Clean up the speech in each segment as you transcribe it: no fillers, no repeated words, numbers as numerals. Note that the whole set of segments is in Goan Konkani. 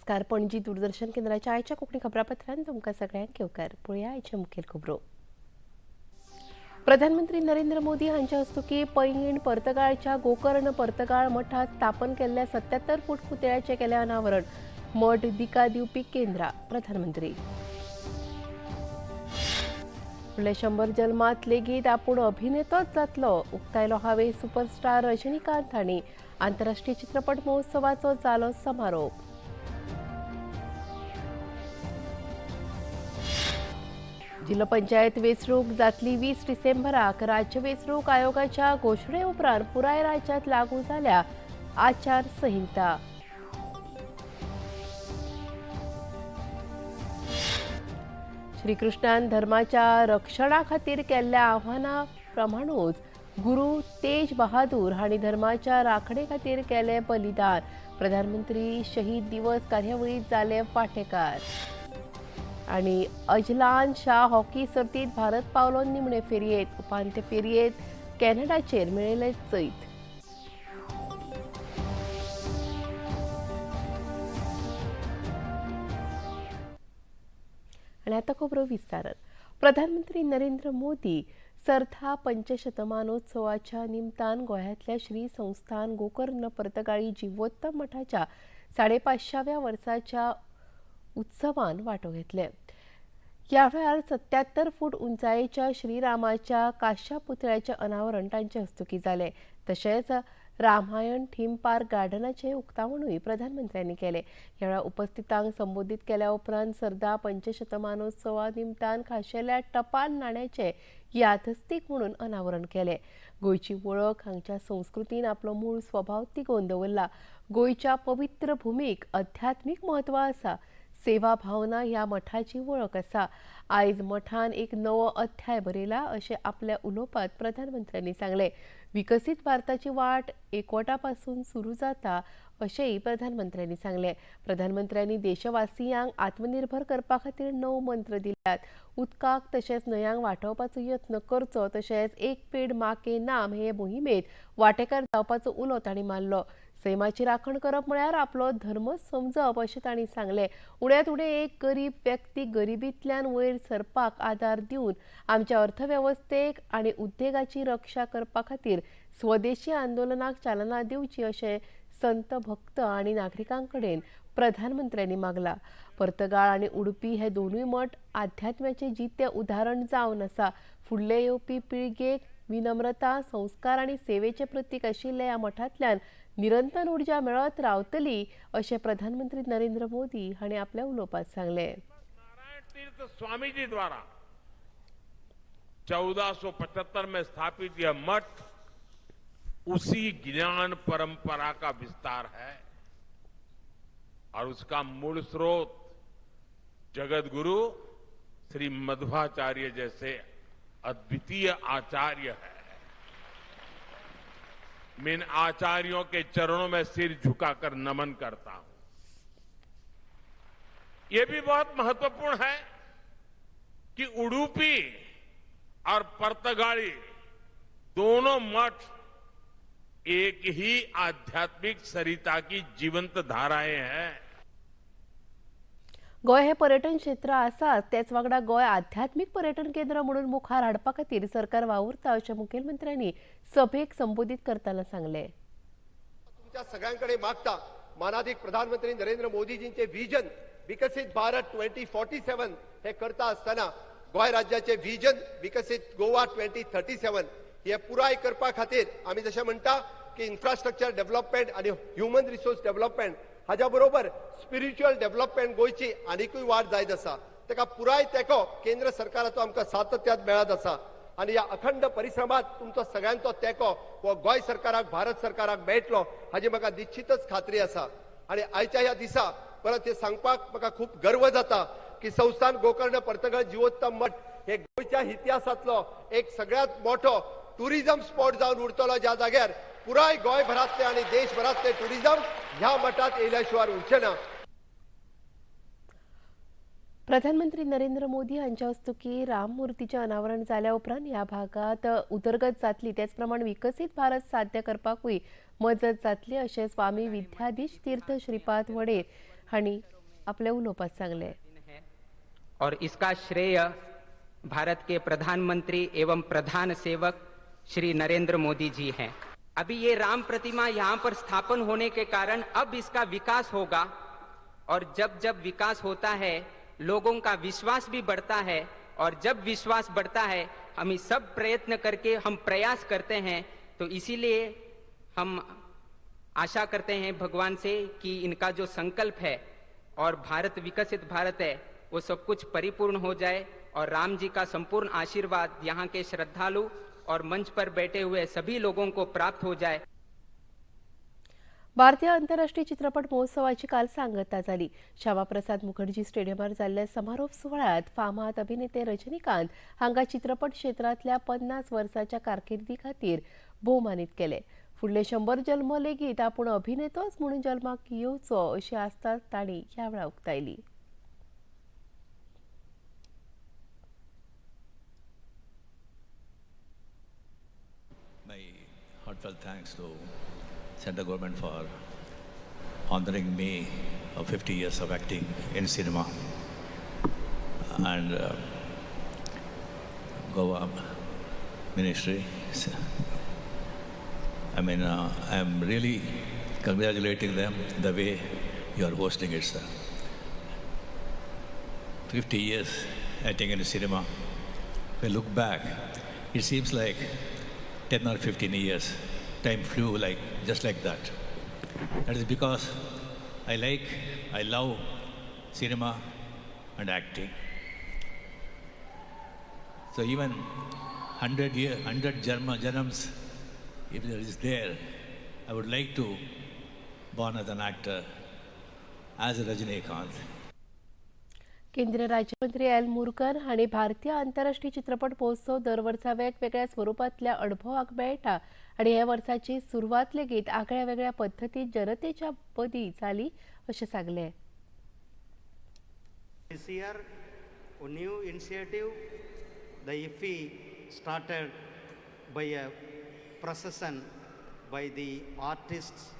नमस्कार. पणजी दूरदर्शन केंद्राच्या आयच्या कोंकणी खबरापत्रांत तुमकां सगळ्यांक येवकार. पळोवया आयच्यो मुखेल खबरो. प्रधानमंत्री नरेंद्र मोदी हांच्या हस्तुकीं पैंगीण पर्तगाळच्या गोकर्ण पर्तगाळ मठांत स्थापन केल्ल्या 77 फूट पुतळ्याचें केलें अनावरण. मठ दिका दिवपी केंद्रां. प्रधानमंत्री फुडल्या 100 जल्मांत लेगीत आपूण अभिनेतोच जातलो, उक्तायलो हावेस सुपरस्टार रजनीकांत हांणी. आंतरराष्ट्रीय चित्रपट महोत्सवाचो जालो समारोप. जिल्हो पंचायत वेंचणूक जातली 20 डिसेंबराक. राज्य वेंचणूक आयोगाच्या घोशणे उपरांत पुराय राज्यांत लागू जाल्या आचारसंहिता. श्रीकृष्णान धर्माच्या रक्षणा खातीर केल्ल्या आव्हाना प्रमाणूच गुरू तेज बहादूर हांणी धर्माच्या राखणे खातीर केलें बलिदान. प्रधानमंत्री शहीद दिवस कार्यावळींत जाले वांटेकार. आनी अजलान शाह हॉकी सर्तींत भारत पावलो निमणे फेरयेंत. उपांत्य फेरयेंत कॅनडाचेर मेळयलें जैत. आनी आतां खबरो विस्तारान. प्रधानमंत्री नरेंद्र मोदी सरथा पंचशतमानोत्सवाच्या निमतान गोंयांतल्या श्री संस्थान गोकर्ण पर्तगाळी जिवोत्तम मठाच्या 550व्या वर्साच्या उत्सवान वांटो घेतले. ह्या वेळार 77 फूट उंचायेच्या श्रीरामाच्या कांश्या पुतळ्याचें अनावरण तांचे हस्तुकीं जालें. तशेंच रामायण थीम पार्क गार्डनाचें उक्तावणूय प्रधानमंत्र्यांनी केलें. ह्या वेळार उपस्थितांक संबोधीत केल्या उपरांत सरदा पंचशतमानोत्सवा निमतान खाशेल्या टपाल नाण्याचें यादस्तीक म्हणून अनावरण केलें. गोंयची वळख हांगच्या संस्कृतीन आपलो मूळ स्वभाव तिगोवन दवरला. गोंयच्या पवित्र भुमीक अध्यात्मीक म्हत्व आसा. सेवा भावना ह्या मठाची वळख आसा. आयज मठान एक नवो अध्याय बरयला अशें आपल्या उलोवपांत प्रधानमंत्र्यांनी सांगलें. विकसीत भारताची वाट एकवटा पासून सुरू जाता अशेंय प्रधानमंत्र्यांनी सांगलें. प्रधानमंत्र्यांनी देशवासियांक आत्मनिर्भर करपा खातीर 9 मंत्र दिल्यात. उदकाक तशेंच न्हंयांक वाटोवपाचो यत्न करचो तशेंच एक पेड माँ के नाम हे मोहिमेंत वांटेकार जावपाचो उलो तांणी मारलो. सैमाची राखण करप म्हळ्यार आपलो धर्म समजप अशें तांणी सांगलें. उण्यांत उणें एक गरीब व्यक्ती गरिबींतल्यान वयर सरपाक आदार दिवन आमच्या अर्थवेवस्थेक आनी उद्देगाची रक्षा करपा खातीर स्वदेशी आंदोलनाक चालना दिवची अशें संत भक्त आनी नागरिकां कडेन प्रधानमंत्र्यांनी मागला. पर्तगाळ आनी उडपी हे दोनूय मठ आध्यात्म्याचें जितें उदाहरण जावन आसा. फुडले येवपी पिळगेक विनम्रता, संस्कार आनी सेवेचें प्रतीक आशिल्ल्या ह्या मठांतल्यान निरंतर ऊर्जा मेळत रावतली अशें प्रधानमंत्री नरेंद्र मोदी हांणी आपल्या उलोवपांत सांगलें. नारायण तीर्थ स्वामीजी द्वारा 1475 में स्थापित यह मठ उसी ज्ञान परंपरा का विस्तार है और उसका मूल स्रोत जगत गुरु श्री मध्वाचार्य जैसे अद्वितीय आचार्य है। मैं इन आचार्यों के चरणों में सिर झुकाकर नमन करता हूं। यह भी बहुत महत्वपूर्ण है कि उडुपी और पर्तगाड़ी दोनों मठ एक ही आध्यात्मिक सरिता की जीवंत धाराएं हैं। गोंय हे पर्यटन क्षेत्र आसा, तेच वांगडा गोंय आध्यात्मीक पर्यटन केंद्र म्हणून मुखार हाडपा खातीर सरकार वावुरता अशें मुखेलमंत्र्यांनी सभेक संबोधीत करतना सांगलें. तुमच्या सगळ्यांकडे मागता, मानादीक प्रधानमंत्री नरेंद्र मोदीजींचे विजन विकसित भारत 2047 हे करता असताना गोंय राज्याचे विजन विकसित गोवा 2037 हे पुराय करपा खातीर आमी जशें म्हणटा की इन्फ्रास्ट्रक्चर डेव्हलपमेंट आनी ह्युमन रिसोर्स डेव्हलपमेंट हाज्या बरोबर स्पिरिच्युअल डेव्हलपमेंट गोंयची आनिकूय वाड जायत आसा. ताका पुराय तेंको केंद्र सरकाराचो आमकां सातत्यात मेळत आसा आनी ह्या अखंड परिश्रमात तुमचो सगळ्यांचो तेंको हो गोंय सरकाराक, भारत सरकाराक मेळटलो हाजी म्हाका निश्चितच खात्री आसा. आनी आयच्या ह्या दिसा परत हे सांगपाक म्हाका खूब गर्व जाता की संस्थान गोकर्ण पर्तगाळ जिवोत्तम मठ हे गोंयच्या इतिहासांतलो एक सगळ्यांत मोठो टुरिझम स्पॉट जावन उरतलो, ज्या जाग्यार पुराय गोंयभरांतले आनी देशभरांतले टुरिझम ह्या मठात येयल्या शिवाय उरचें ना. प्रधानमंत्री नरेंद्र मोदी हांच्या हस्तुकीं राममूर्तीचें अनावरण जाल्या उपरांत ह्या भागांत उदरगत जातली, तेच प्रमाण विकसीत भारत साध्य करपाकूय मजत जातली अशें स्वामी विद्याधीश तीर्थ श्रीपाद वडेर हांणी आपल्या उलोवपात सांगलें. और इसका श्रेय भारत के प्रधानमंत्री एवं प्रधान सेवक श्री नरेंद्र मोदी जी हैं. अभी ये राम प्रतिमा यहाँ पर स्थापन होने के कारण अब इसका विकास होगा और जब जब विकास होता है लोगों का विश्वास भी बढ़ता है और जब विश्वास बढ़ता है हम सब प्रयत्न करके हम प्रयास करते हैं. तो इसीलिए हम आशा करते हैं भगवान से कि इनका जो संकल्प है और भारत विकसित भारत है वो सब कुछ परिपूर्ण हो जाए और राम जी का संपूर्ण आशीर्वाद यहाँ के श्रद्धालु और मंच पर बैठे हुए सभी लोगों को प्राप्त हो जाए. भारतीय आंतरराष्ट्रीय चित्रपट महोत्सवाची काल सांगता जाली. श्यामाप्रसाद मुखर्जी स्टेडियमार जाल्ल्या समारोप सुवाळ्यांत फामाद अभिनेते रजनीकांत हांकां चित्रपट क्षेत्रांतल्या 50 वर्सांच्या कारकिर्दी खातीर भोवमानीत केले. फुडले 100 जल्म लेगीत आपूण अभिनेतोच म्हणून जल्माक येवचो अशी आस्था तांणी ह्या वेळार उक्तायली. My heartfelt thanks to central government for honoring me of 50 years of acting in cinema, and Goa ministry. I mean, I am really congratulating them the way you are hosting it, sir. 50 years acting in cinema. When I look back, it seems like 10 or 15 years. Time flew just like that. That is because I love cinema and acting. So even 100 year, 100 janams, if there is there, I would like to born as an actor, as Rajinikanth. केंद्रीय राज्यमंत्री एल मुरुगन हांणी भारतीय आंतरराष्ट्रीय चित्रपट महोत्सव दर वर्सा वेगवेगळ्या स्वरुपांतल्या अणभवाक मेळटा आनी हे वर्साची सुरवात लेगीत आगळ्या वेगळ्या पद्दतीन जनतेच्या मदीं जाली अशें सांगलें. This year, a new initiative, the IFFI started by a procession by the artists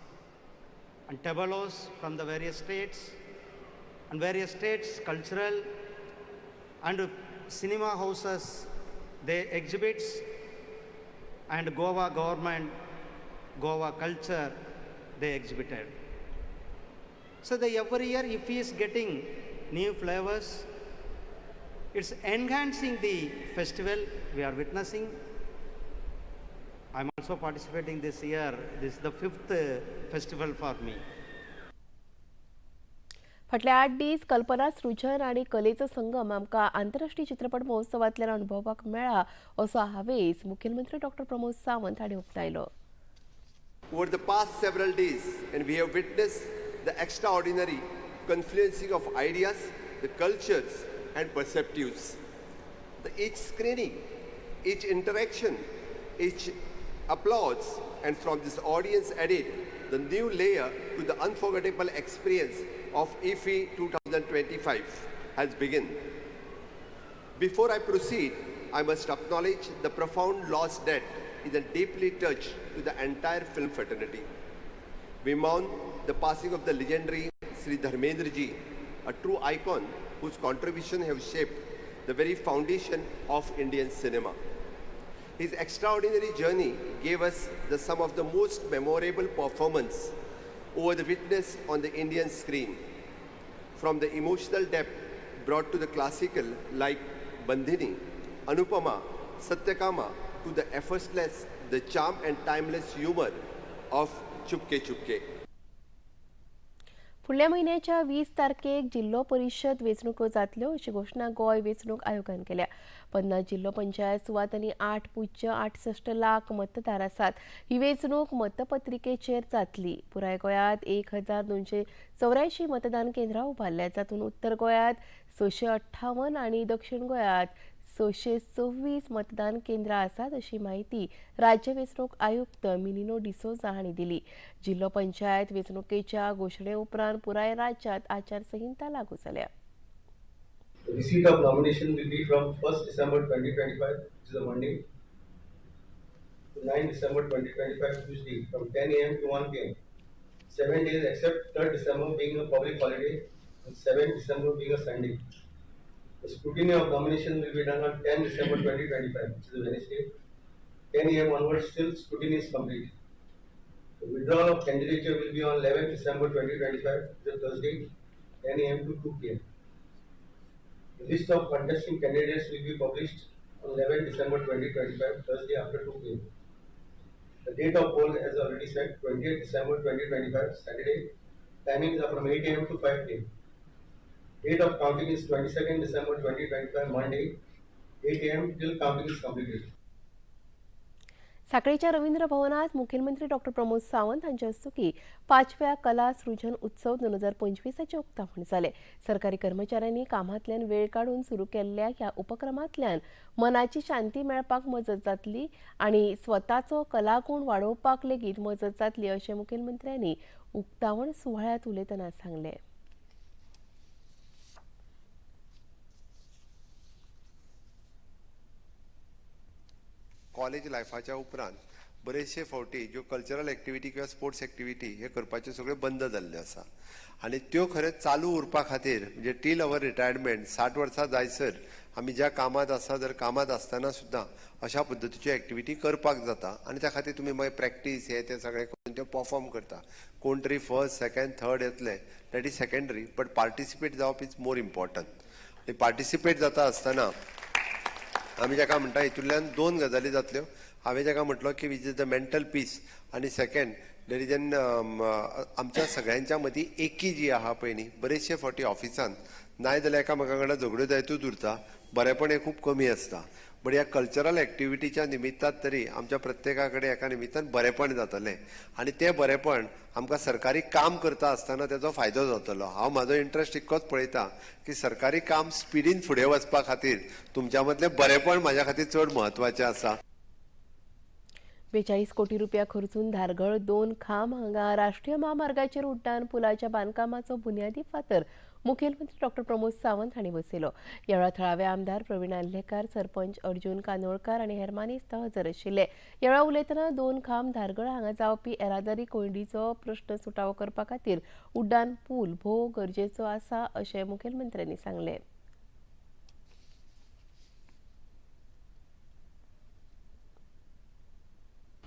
and tableaus from the various states and various states, cultural and cinema houses, they exhibits, and Goa government, Goa culture, they exhibited. So the every year IFFI is getting new flavors, it's enhancing the festival we are witnessing. I'm also participating this year. This is the 5th festival for me. फाटले 8 दीस कल्पना सृजन आनी कलेचो संगम आमकां आंतरराष्ट्रीय चित्रपट महोत्सवांतल्यान अणभवपाक मेळ्ळा असो हावेस मुखेलमंत्री डॉक्टर प्रमोद सावंत हांणी उक्तायलो. Over the past several days, and we have witnessed the extraordinary confluencing of ideas, the cultures and perceptives. The each screening, each interaction, each applause, and from this audience added the new layer to the unforgettable experience of IFFI 2025 has begun. Before I proceed, I must acknowledge the profound loss that is a deeply touched to the entire film fraternity. We mourn the passing of the legendary Sri Dharmendra Ji, a true icon whose contribution have shaped the very foundation of Indian cinema. His extraordinary journey gave us the some of the most memorable performance over the witness on the Indian screen, from the emotional depth brought to the classical like Bandhini, Anupama, Satyakama, to the effortless, the charm and timeless humor of Chupke Chupke. फुडल्या म्हयन्याच्या 20 तारखेक जिल्लो परिशद वेंचणुको जातल्यो अशी घोशणा गोंय वेंचणूक आयोगान केल्या. 50 जिल्लो पंचायत सुवातांनी 8.68 लाख मतदार आसात. ही वेंचणूक मतपत्रिकेचेर जातली. पुराय गोंयांत 1284 मतदान केंद्रां उबारल्यात, जातूंत उत्तर गोंयांत 658 आनी दक्षिण गोंयांत 626 मतदान केंद्रां आसात अशी म्हायती राज्य वेंचणूक आयुक्त मिनिनो डिसोजा हांणी दिली. जिल्लो पंचायत वेंचणुकेच्या घोशणे उपरांत पुराय राज्यांत आचारसंहिता लागू जाल्या. Receipt of nomination will be from 1st December 2025, which is a Monday, to 9 December 2025, Tuesday, from 10 a.m. to 1 p.m. 7 days except 3rd December being a public holiday and 7 December being a Sunday. The scrutiny of nomination will be done on 10 December 2025, which is a Wednesday, 10 a.m. onwards till scrutiny is complete. The withdrawal of candidature will be on 11 December 2025, which is a Thursday, 10 a.m. to 2 p.m. The list of contesting candidates will be published on 11 December 2025, Thursday after 2 p.m. The date of poll, as already said, 28 December 2025, Saturday. Timings are from 8 a.m. to 5 p.m. Date of counting is 22nd December 2025, Monday, 8 a.m. till counting is completed. साखळीच्या Ravindra भवनात मुखेलमंत्री डॉक्टर प्रमोद सावंत हांच्या हस्तुकीं 5व्या कला सृजन उत्सव 2025 उक्तावण जालें. सरकारी कर्मचाऱ्यांनी कामांतल्यान वेळ काडून सुरू केल्ल्या ह्या उपक्रमांतल्यान मनाची शांती मेळपाक मजत जातली आनी स्वताचो कलागूण वाडोवपाक लेगीत मजत जातली अशें मुखेलमंत्र्यांनी उक्तावण सुवाळ्यांत उलयतना सांगलें. कॉलेज लायफाच्या उपरांत बरेचशे फावटी ज्यो कल्चरल एक्टिविटी किंवा स्पोर्ट्स एक्टिविटी हे करपाच्यो सगळ्यो बंद जाल्ल्यो आसा आनी त्यो खरेंच चालू उरपा खातीर म्हणजे टील our retirement 60 वर्सां जायसर आमी ज्या कामांत आसा जर कामांत आसतना सुद्दां अशा पद्दतीच्यो एक्टिविटी करपाक जाता आनी त्या खातीर तुमी मागीर प्रॅक्टीस हे ते सगळें करून त्यो परफॉर्म करता. कोण तरी फर्स्ट सेकंड थर्ड येतले, that is secondary, but participate जावप is more important. आनी पार्टिसिपेट जाता आसतना आमी जाका म्हणटा हितूंतल्यान दोन गजाली जातल्यो. हांवें जाका म्हटलो की which is the mental peace आनी सेकंड there is an आमच्या सगळ्यांच्या मदीं एकी जी आहा पळय न्ही, बरेचशे फावटी ऑफिसान नाय जाल्यार एकामेका कडेन झगड्यो जायतूच उरता, बरेपण हें खूब कमी आसता. बट ह्या कल्चरल एक्टिविटीच्या निमित्तान तरी आमच्या प्रत्येका कडेन एका निमित्तान बरेपण जातलें आनी तें बरेपण आमकां सरकारी काम करता आसतना तेजो फायदो जातलो. हांव म्हाजो इंट्रस्ट इतकोच पळयता की सरकारी काम स्पिडीन फुडें वचपा खातीर तुमच्या मदलें बरेपण म्हाज्या खातीर चड म्हत्वाचें आसा. 42 कोटी रुपया खर्चून धारगळ 2 खांब हांगा राष्ट्रीय म्हामार्गाचेर उड्डाण पुलाच्या बांदकामाचो बुन्यादी फातर मुखेलमंत्री डॉक्टर प्रमोद सावंत हांणी बसयलो. ह्या वेळार थळावे आमदार प्रवीण आर्लेकार, सरपंच अर्जुन कानोळकार आनी हेर मानेस्त हजर आशिल्ले. ह्या वेळार उलयतना 2 खांब धारगळ हांगा जावपी येरादारी कोंयडीचो प्रश्न सुटावो करपा खातीर उड्डाण पूल भोव गरजेचो आसा अशें मुखेलमंत्र्यांनी सांगलें.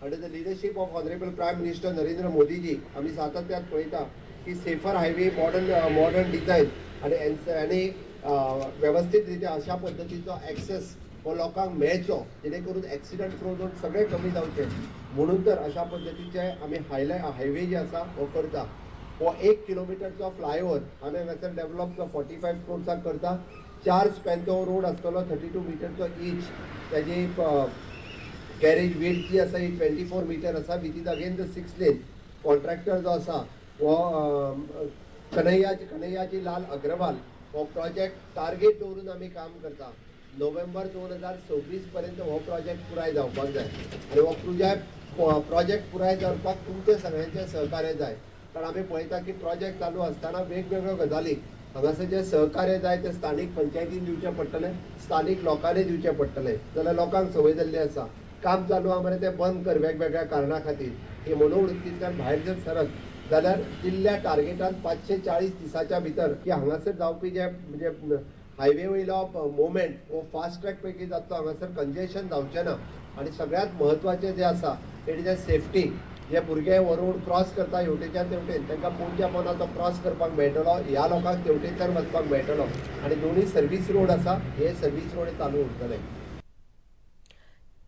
Under the leadership of Honorable Prime Minister Narendra Modi ji, आमी सातत्यात पळयता की safer highway, modern design आनी वेवस्थीत रित्या अशा पद्दतीचो एक्सेस हो लोकांक मेळचो जेणे करून एक्सिडंट प्रोन सगळे कमी जावचे म्हणून तर अशा पद्दतीचे आमी हायवे जे आसा हो करता. हो 1 किलोमिटरचो फ्लायओवर आमी हांगासर डेवलप 45 क्रोर्साक करता. 4 स्पॅनचो रोड आसतलो, 32 मिटरचो इच, ताजी कॅरेज वेट जी आसा ही 24 मिटर आसा, which is again the 6 lane. Contractor जो आसा हो कन्हैयाजी लाल अग्रवाल हो प्रोजेक्ट टार्गेट दवरून आमी काम करता. नोव्हेंबर 2026 पर्यंत हो प्रोजेक्ट पुराय जावपाक जाय आनी हो प्रोजेक्ट पुराय जावपाक तुमचें सगळ्यांचें सहकार्य जाय. कारण आमी पळयता की प्रोजेक्ट चालू आसतना वेगवेगळ्यो गजाली हांगासर जें सहकार्य जाय तें स्थानीक पंचायतीन दिवचें पडटलें, स्थानीक लोकांनी दिवचें पडटलें. जाल्यार लोकांक संवय जाल्ली आसा काम चालू आहा मरे तें बंद कर वेगवेगळ्या कारणां खातीर. ही मनोवृत्तींतल्यान भायर जर सरत जाल्यार दिल्ल्या टार्गेटान 540 दिसाच्या भितर की हांगासर जावपी जे म्हणजे हायवे वयलो मुवमेंट हो फास्ट ट्रॅक पैकी जातलो, हांगासर कंजेशन जावचें ना. आनी सगळ्यांत म्हत्वाचें जें आसा it is a safety. जे भुरगे हो रोड क्रॉस करता हेवटेच्यान तेवटेन तांकां पोंच्या पोंदा तो क्रॉस करपाक मेळटलो, ह्या लोकांक तेवटेच्यान वचपाक मेळटलो. आनी दोनूय सर्वीस रोड आसा, हे सर्वीस रोड चालू उरतले.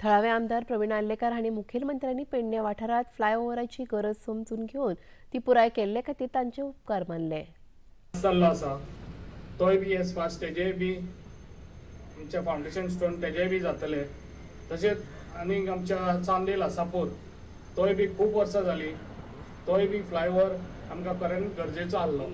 थळावे आमदार प्रवीण आर्लेकार हांणी मुखेलमंत्र्यांनी पेडणे वाठारांत फ्लायओव्हराची गरज समजून घेवन ती पुराय केल्ले खातीर तांचे उपकार मानले. जाल्लो आसा तोय बी एस फास्ट तेजेय बी आमच्या फावंडेशन स्टोन तेजेय बी जातले. तशेंच आनीक आमच्या चांदेल आसापूर तोय बी खूब वर्सां जाली, तोय बी फ्लायओव्हर आमकां खरेंच गरजेचो आहलो.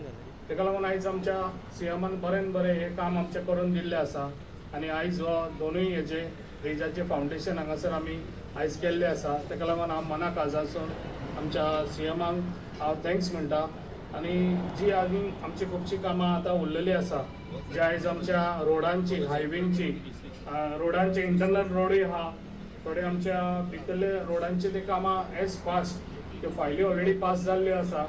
तेका लागून आयज आमच्या सीएमान बरें बरें हें काम आमचें करून दिल्लें आसा आनी आयज हो दोनूय हेजे ब्रिजाचें फावंडेशन हांगासर आमी आयज केल्लें आसा. तेका लागून हांव मना काळजासून आमच्या सीएमाक हांव thanks म्हणटा. आनी जी आनी आमची खुबशीं कामां आतां उरलेलीं आसा, जी आयज आमच्या रोडांची, हायवेंची, रोडांचे इंटरनल रोडूय आहा, थोडे आमच्या भितरले रोडांची ते कामां एज फास्ट त्यो फायली ऑलरेडी पास जाल्ल्यो आसा.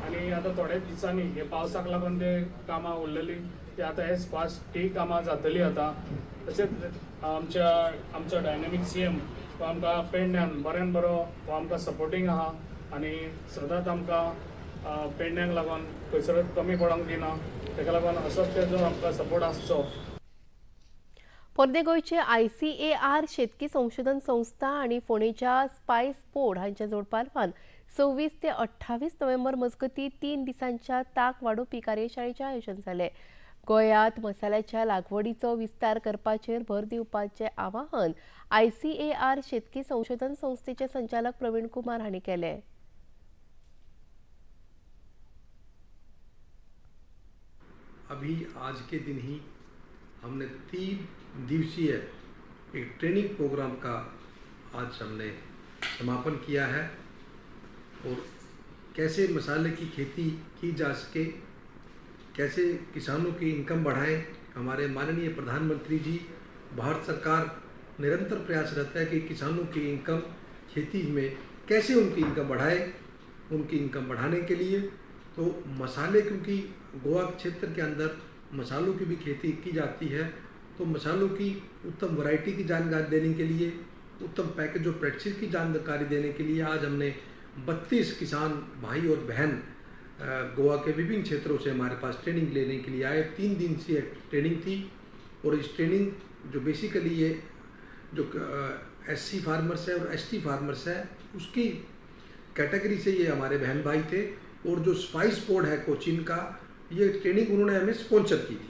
आनी आतां थोड्या दिसांनी हे पावसाक लागून ते कामां उरलेली ती आतां एज फास्ट ती कामां जातली आतां. तशेंच आमच्या आमचो डायनॅमीक सीएम तो आमकां पेडण्यान बऱ्यान बरो तो आमकां सपोर्टींग आहा आनी सदांच आमकां पेडण्याक लागून खंयसरच कमी पडोंक दिना, ताका लागून असोच तेजो आमकां सपोर्ट आसचो. पोरणे गोंयचे ICAR शेतकी संशोधन संस्था आनी फोंडेच्या स्पायस बोर्ड हांच्या जोडपालवान 26 ते 28 नोव्हेंबर मजगतीं 3 दिसांच्या ताक वाडोवपी कार्यशाळेचें आयोजन जालें. गोंयांत मसाल्याच्या लागवडीचो विस्तार करपाचेर भर दिवपाचें आवाहन ICAR शेतकी संशोधन संस्थेचे संचालक प्रवीण कुमार हांणी केलें. अभी आज के दिन ही हमने 3 दिवसीय एक ट्रेनिंग प्रोग्राम का आज हमने समापन किया है और कैसे मसाले की खेती की जा सके, कैसे किसानों की इनकम बढ़ाएं। हमारे माननीय प्रधानमंत्री जी, भारत सरकार निरंतर प्रयास रहता है कि किसानों की इनकम खेती में कैसे उनकी इनकम बढ़ाए। उनकी इनकम बढ़ाने के लिए तो मसाले, क्योंकि गोवा क्षेत्र के अंदर मसालों की भी खेती की जाती है, तो मसालों की उत्तम वैरायटी की जानकारी देने के लिए, उत्तम पैकेज और प्रैक्टिस की जानकारी देने के लिए आज हमने 32 किसान भाई और बहन गोवा के विभिन्न क्षेत्रों से हमारे पास ट्रेनिंग लेने के लिए आए। 3 दिन से एक ट्रेनिंग थी और इस ट्रेनिंग जो बेसिकली ये जो SC farmers है और ST farmers है उसकी कैटेगरी से ये हमारे बहन भाई थे और जो स्पाइस बोर्ड है कोचिन का, ये ट्रेनिंग उन्होंने हमें स्पॉन्सर की थी।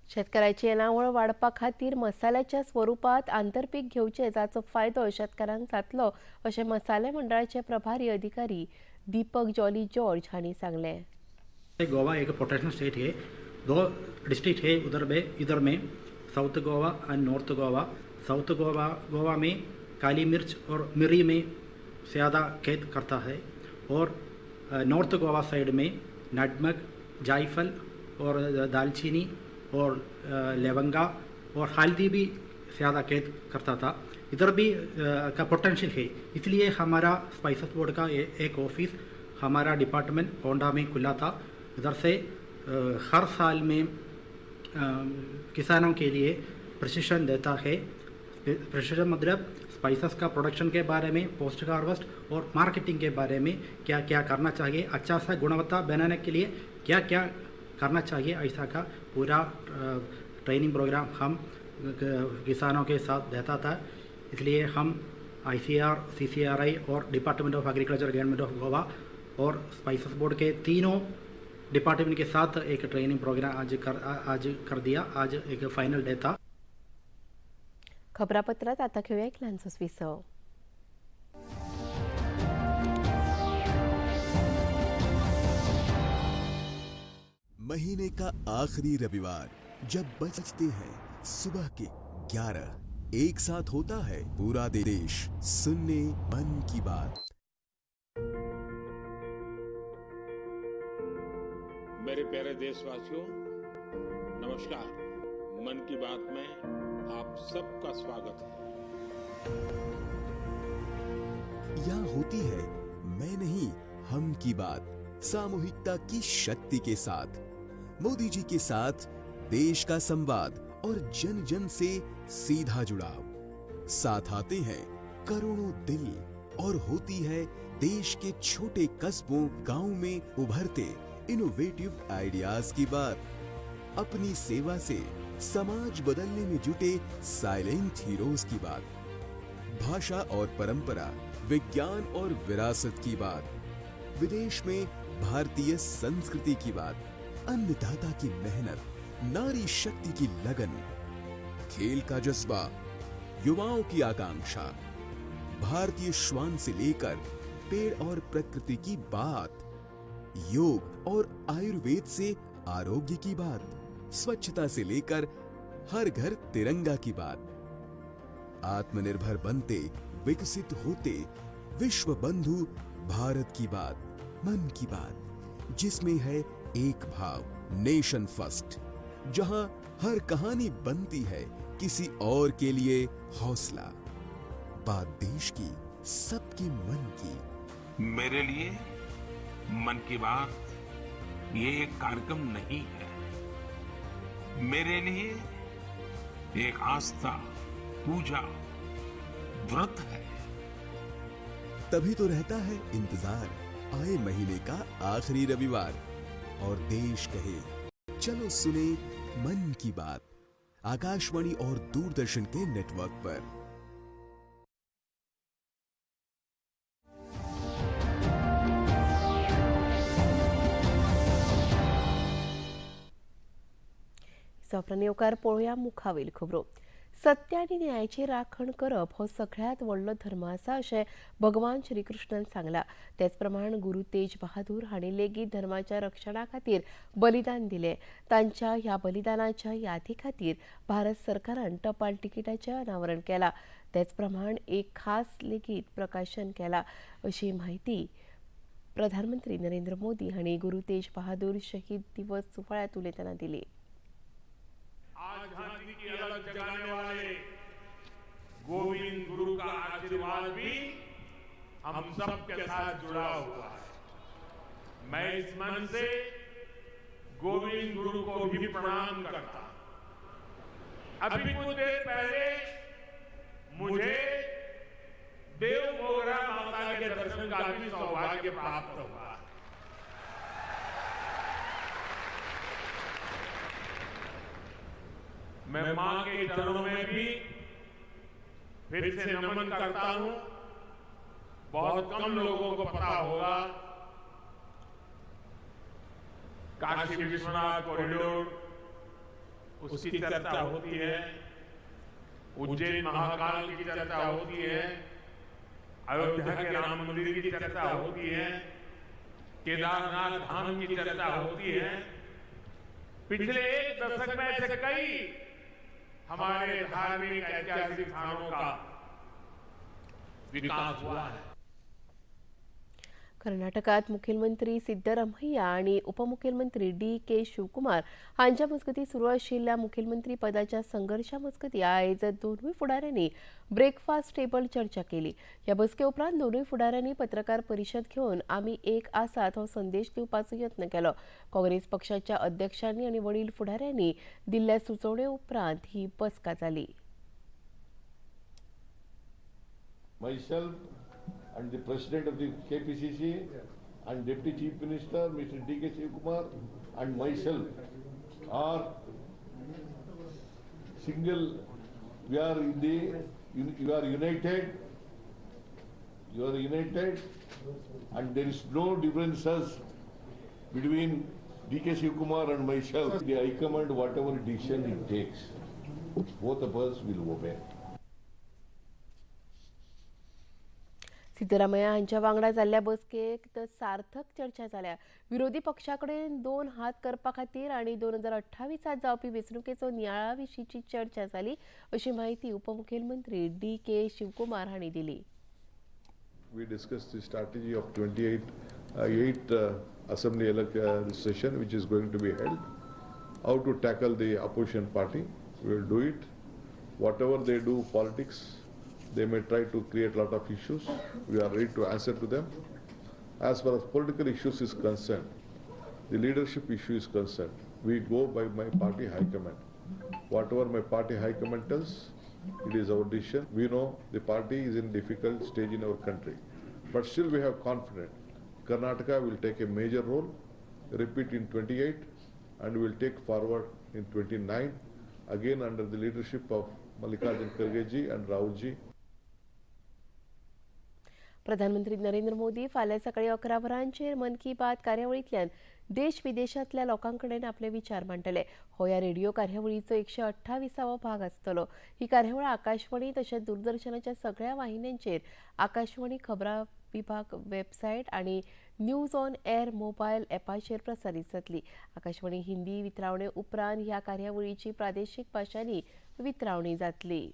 शेतकऱ्याची येणावळ वाडपा खातीर मसाल्याच्या स्वरुपात आंतरपीक घेवचें, जाचो फायदो शेतकारांक जातलो अशें मसाले मंडळाचे प्रभारी अधिकारी दीपक जॉली जॉर्ज हांणी सांगलें. गोवा एक प्रोटेक्शन स्टेट है, 2 डिस्ट्रिक्ट है उधर में, इधर में south Goa and north Goa. South Goa में काली मिर्च और मिरी में ज़्यादा खेत करता है और नॉर्थ गोवा साइड में नटमग, जायफल और दालचीनी और लवंगा और हल्दी भी ज़्यादा खेत करता था। इधर भी का पोटेंशियल है, इसलिए हमारा स्पाइसेस बोर्ड का एक ऑफिस हमारा डिपार्टमेंट होंडा में खुला था। इधर से हर साल में किसानों के लिए प्रशिक्षण देता है। प्रशिक्षण मतलब स्पाइसेस का प्रोडक्शन के बारे में, पोस्ट हार्वेस्ट और मार्केटिंग के बारे में क्या क्या करना चाहिए, अच्छा सा गुणवत्ता बनाने के लिए क्या क्या करना चाहिए, ऐसा का पूरा ट्रेनिंग प्रोग्राम हम किसानों के साथ देता था। इसलिए हम ICAR, CCRI Aur department of agriculture government of Goa Aur spices board K तीनों डिपार्टमेंट के साथ एक ट्रेनिंग प्रोग्राम आज कर दिया। आज एक फाइनल डे था। खबरापत्रात आता घेऊया एक ल्हानसो विसव. महीने का आखिरी रविवार जब बजते हैं सुबह के 11, एक साथ होता है पूरा देश सुनने मन की बात। मेरे प्यारे देशवासियों, नमस्कार। मन की बात में आप सबका स्वागत है। यहाँ होती है मैं नहीं हम की बात, सामूहिकता की शक्ति के साथ, मोदी जी के साथ देश का संवाद और जन जन से सीधा जुड़ाव। साथ आते हैं करोड़ों दिल और होती है देश के छोटे कस्बों गांव में उभरते इनोवेटिव आइडियाज की बात। अपनी सेवा से समाज बदलने में जुटे साइलेंट हीरोज की बात। भाषा और परंपरा, विज्ञान और विरासत की बात, विदेश में भारतीय संस्कृति की बात, अन्नदाता की मेहनत, नारी शक्ति की लगन, खेल का जज्बा, युवाओं की आकांक्षा, भारतीय श्वान से लेकर पेड़ और प्रकृति की बात, योग और आयुर्वेद से आरोग्य की बात, स्वच्छता से लेकर हर घर तिरंगा की बात, आत्मनिर्भर बनते विकसित होते विश्व बंधु भारत की बात, मन की बात, जिसमें है एक भाव, नेशन फर्स्ट, जहां हर कहानी बनती है किसी और के लिए हौसला। बात देश की, सबके मन की। मेरे लिए मन की बात ये एक कार्यक्रम नहीं है, मेरे लिए एक आस्था, पूजा, व्रत है। तभी तो रहता है इंतजार आए महीने का आखिरी रविवार और देश कहे चलो सुने मन की बात, आकाशवाणी और दूरदर्शन के नेटवर्क पर। येवकार पळोवया मुखावेल खबरो। सत्य आनी न्यायाची राखण करप हो सगळ्यांत व्हडलो धर्म आसा अशें भगवान श्रीकृष्णान सांगलां। तेच प्रमाण गुरू तेज बहादूर हांणी लेगीत धर्माच्या रक्षणा खातीर बलिदान दिलें। तांच्या ह्या बलिदानाच्या यादी खातीर भारत सरकारान टपाल तिकिटाचें अनावरण केलां। तेच प्रमाण एक खास लेगीत प्रकाशन केलां अशी म्हायती प्रधानमंत्री नरेंद्र मोदी हांणी गुरू तेज बहादूर शहीद दिवस सुवाळ्यांत उलयतना दिली। आजादी की अलग जगाने वाले गोविंद गुरु का आशीर्वाद भी हम सब के साथ जुड़ा हुआ है। मैं इस मन से गोविंद गुरु को भी प्रणाम करता हूं। अभी कुछ देर पहले मुझे देव मोगरा माता के दर्शन का भी सौभाग्य प्राप्त हुआ। मैं मां के चरणों में भी फिर से नमन करता हूं। बहुत कम लोगों को पता होगा, काशी विश्वनाथ कॉरिडोर उसकी चर्चा होती है, उज्जैन महाकाल की चर्चा होती है, अयोध्या के राम मंदिर की चर्चा होती है, केदारनाथ धाम की चर्चा होती है। पिछले एक दशक में ऐसे कई हमारे धार्मिक ऐतिहासिक स्थानों का विकास हुआ है। कर्नाटकात मुख्यमंत्री सिद्धरामय्या आणि उपमुख्यमंत्री डी के शिवकुमार हांच्या मजगतीं सुरू आशिल्ल्या मुख्यमंत्री पदाच्या संघर्शा मजगतीं आयज दोनूय फुडाऱ्यांनी ब्रेकफास्ट टेबल चर्चा केली। ह्या बसके उपरांत दोनूय फुडाऱ्यांनी पत्रकार परिशद घेवन आमी एक आसात हो संदेश दिवपाचो यत्न केलो। काँग्रेस पक्षाच्या अध्यक्षांनी आनी वडील फुडाऱ्यांनी दिल्ल्या सुचोवणे उपरांत ही बसका जाली। Myself and the President of the KPCC and Deputy Chief Minister Mr. D.K. Shivakumar and myself are single. We are in the, you are united, you are united, and there is no differences between D.K. Shivakumar and myself. The High Command, whatever decision it takes, both of us will obey. Siddaramaiah हांच्या वांगडा जाल्ल्या बसकेक तर सार्थक चर्चा जाल्या। विरोधी पक्षा कडेन दोन हात करपा खातीर आनी 2028 जावपी वेंचणुकेचो नियाळा विशींची चर्चा जाली अशी म्हायती उपमुख्यमंत्री डी के शिवकुमार हांणी दिली। We discussed the strategy of 28 assembly session which is going to be held, how to tackle the opposition party. We will do it. Whatever they do politics, they may try to create a lot of issues. We are ready to answer to them. As far as political issues is concerned, the leadership issue is concerned, we go by my party high command. Whatever my party high command tells, it is our decision. We know the party is in difficult stage in our country, but still we have confidence. Karnataka will take a major role, repeat in 28, and will take forward in 29, again under the leadership of Mallikarjun Kharge ji and Rahul ji. प्रधानमंत्री नरेंद्र मोदी फाल्यां सकाळीं 11 वरांचेर मन की बात कार्यावळींतल्यान देश विदेशांतल्या लोकां कडेन आपले विचार मांडटले। हो ह्या रेडिओ कार्यावळीचो 128वो भाग आसतलो। ही कार्यावळ आकाशवाणी तशेंच दूरदर्शनाच्या सगळ्या वाहिन्यांचेर, आकाशवाणी खबरां विभाग वेबसायट आनी न्यूज ऑन एअर मोबायल ॲपाचेर प्रसारीत जातली। आकाशवाणी हिंदी वितरावणे उपरांत ह्या कार्यावळीची प्रादेशीक भाशांनी वितरावणी जातली।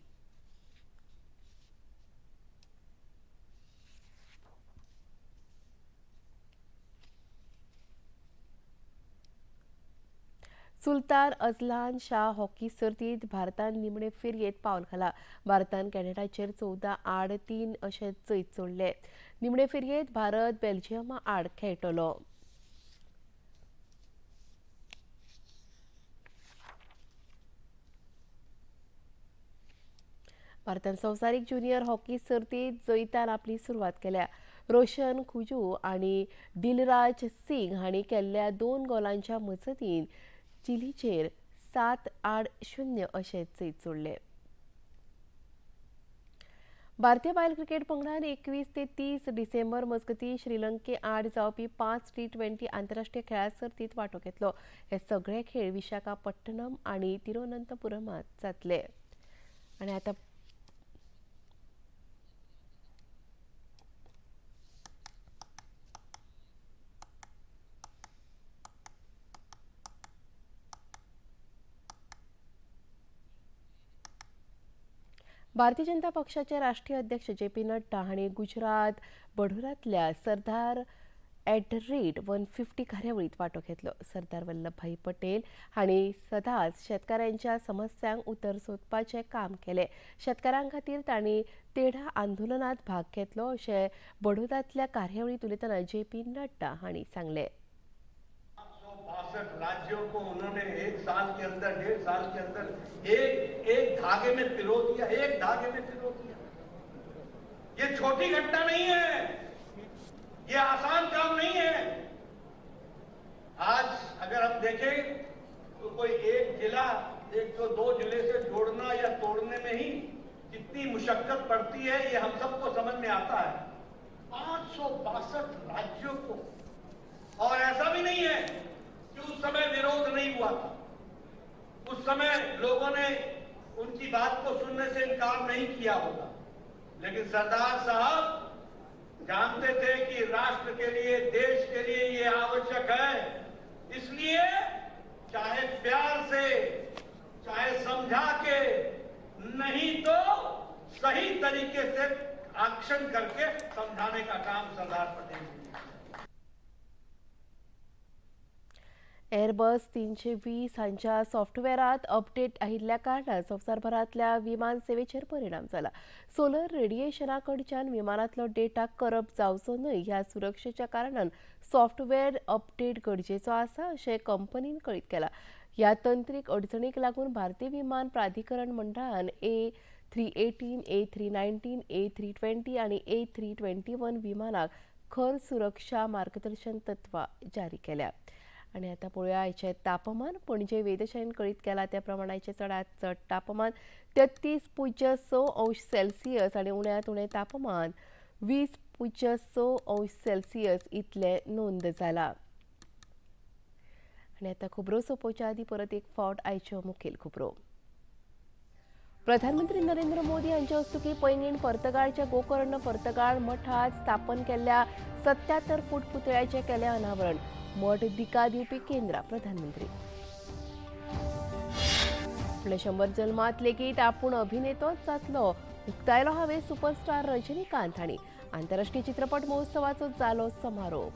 सुलतान अझलान शाह हॉकी सर्तीत भारतान निमणे फेरयेत पावल घाला। भारतान कॅनडाचेर 14-3 अशें जैत जोडलें। निमणे फेरयेंत भारत बेल्जियमा आड खेळटलो. भारतान संवसारीक ज्युनियर हॉकी सर्तीत जैतान आपली सुरवात केल्या. रोशन खुजू आनी दिलराज सिंग हांणी केल्ल्या 2 गोलांच्या मजतीन चिलीचेर 7-0 अशें जैत जोडलें. भारतीय बायल क्रिकेट पंगडान 21 ते 30 डिसेंबर मजगतीं श्रीलंके आड जावपी 5 T20 आंतरराष्ट्रीय खेळां सर्तींत वांटो घेतलो. हे सगळे खेळ विशाखापट्टणम आनी तिरुवनंतपुरमांत जातले. आनी आतां भारतीय जनता पक्षाचे राष्ट्रीय अध्यक्ष जे पी नड्डा हांणी गुजरात बडोदांतल्या सरदार @150 कार्यावळीत वांटो घेतलो. सरदार वल्लभभाई पटेल हांणी सदांच शेतकारांच्या समस्यांक उतर सोदपाचें काम केलें. शेतकारां खातीर तांणी तेढा आंदोलनात भाग घेतलो अशें बडोदांतल्या कार्यावळींत उलयतना जे पी नड्डा हांणी सांगलें. 62 राज्यों को उन्होंने 1 साल के अंदर 1.5 साल के अंदर एक एक धागे में पिरो दिया, एक धागे में पिरो दिया। ये छोटी घटना नहीं है, ये आसान काम नहीं है। आज अगर हम देखें तो कोई एक जिला, एक तो 2 जिले से जोड़ना या तोड़ने में ही कितनी मुशक्कत पड़ती है, ये हम सबको समझ में आता है। 562 राज्यों को, और ऐसा भी नहीं है कि उस समय विरोध नहीं हुआ था, उस समय लोगों ने उनकी बात को सुनने से इनकार नहीं किया होगा, लेकिन सरदार साहब जानते थे कि राष्ट्र के लिए, देश के लिए ये आवश्यक है, इसलिए चाहे प्यार से, चाहे समझा के, नहीं तो सही तरीके से एक्शन करके समझाने का काम सरदार पटेल ने। एअरबस 320 हांच्या सॉफ्टवेअरात अपडेट आयिल्ल्या कारणान संवसारभरांतल्या विमान सेवेचेर परिणाम जाला. सोलर रेडिएशना कडच्यान विमानांतलो डेटा करप जावचो न्हय ह्या सुरक्षेच्या कारणान सॉफ्टवेअर अपडेट गरजेचो आसा अशें कंपनीन कळीत केलां. ह्या तंत्रीक अडचणीक लागून भारतीय विमान प्राधिकरण मंडळान A318, A319, A320 आनी A321 विमानाक खर सुरक्षा मार्गदर्शन तत्वां जारी केल्या. आनी आतां पळोवया आयचें तापमान. पणजे वेधशाळेन कळीत केलां त्या प्रमाण आयचें चडांत चड तापमान 33.6 अंश सेल्सियस आनी उण्यांत उणें तापमान 20.6 अंश सेल्सियस इतलें नोंद जालां. आनी आतां खबरो सोंपोवच्या आदीं परत एक फावट आयच्यो मुखेल खबरो. प्रधानमंत्री नरेंद्र मोदी हांचे हस्तुकीं पैंगीण पर्तगाळच्या गोकर्ण पर्तगाळ मठांत स्थापन केल्ल्या 77 फूट पुतळ्याचें केलें अनावरण. मठ दिका दिवपी केंद्रां प्रधानमंत्री. आपल्या 100 जल्मांत लेगीत आपूण अभिनेतोच जातलो उक्तायलो हांवें सुपरस्टार रजनीकांत हांणी. आंतरराष्ट्रीय चित्रपट महोत्सवाचो जालो समारोप.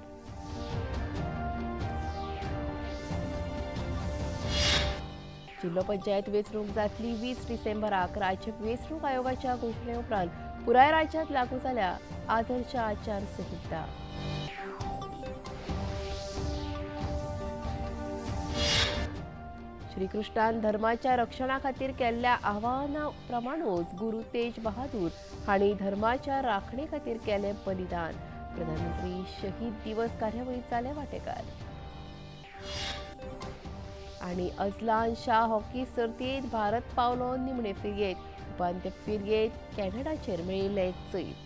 जिल्हो पंचायत वेंचणूक जातली 20 डिसेंबराक. राज्य वेंचणूक आयोगाच्या घोशणे उपरांत पुराय राज्यांत लागू जाल्या आदर्श आचारसंहिता. श्रीकृष्णान धर्माच्या रक्षणा खातीर केल्ल्या आव्हाना प्रमाणूच गुरू तेज बहादूर हांणी धर्माच्या राखणे खातीर केलें बलिदान. प्रधानमंत्री शहीद दिवस कार्यावळीत जाले वांटेकार. आनी अझलान शाह हॉकी सर्तींत भारत पावलो निमणे फेरयेंत. उपांत्य फेरयेंत कॅनडाचेर मेळिल्लें जैत.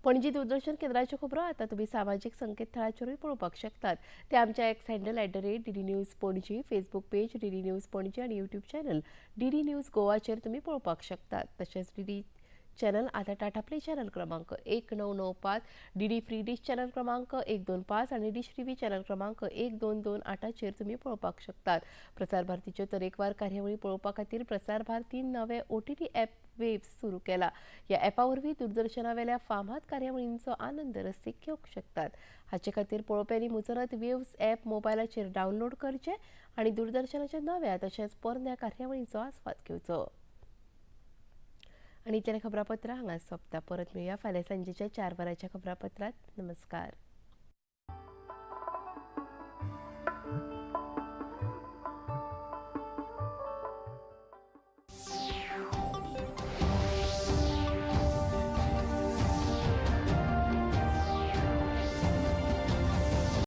पणजी दूरदर्शन केंद्राच्यो खबरो आतां तुमी सामाजीक संकेतथळाचेरूय पळोवपाक शकतात. ते आमच्या X handle @DD News Panaji, Facebook page DD News Panaji आनी यूट्यूब चॅनल DD news गोवाचेर तुमी पळोवपाक शकतात. तशेंच DD चॅनल आतां टाटा प्ले चॅनल क्रमांक 1995, डीडी फ्री डिश चॅनल क्रमांक 125 आनी डिश टीव्ही चॅनल क्रमांक 1228चेर तुमी पळोवपाक शकतात. प्रसार भारतीच्यो तरेकवार कार्यावळी पळोवपा खातीर प्रसार भारतीन नवे ओटीटी ॲप वेव्स सुरू केला. ह्या ॲपा वरवीं दूरदर्शनावेल्या फामाद कार्यावळींचो आनंद रसीक घेवंक शकतात. हाचे खातीर पळोवप्यांनी मुजरत वेव्स ॲप मोबायलाचेर डावनलोड करचें आनी दूरदर्शनाच्या नव्या तशेंच पोरण्या कार्यावळींचो आस्वाद घेवचो. आनी इतलें खबरापत्रां हांगा सोंपता. परत मेळया फाल्यां सांजेच्या 4 वरांच्या खबरापत्रांत. नमस्कार.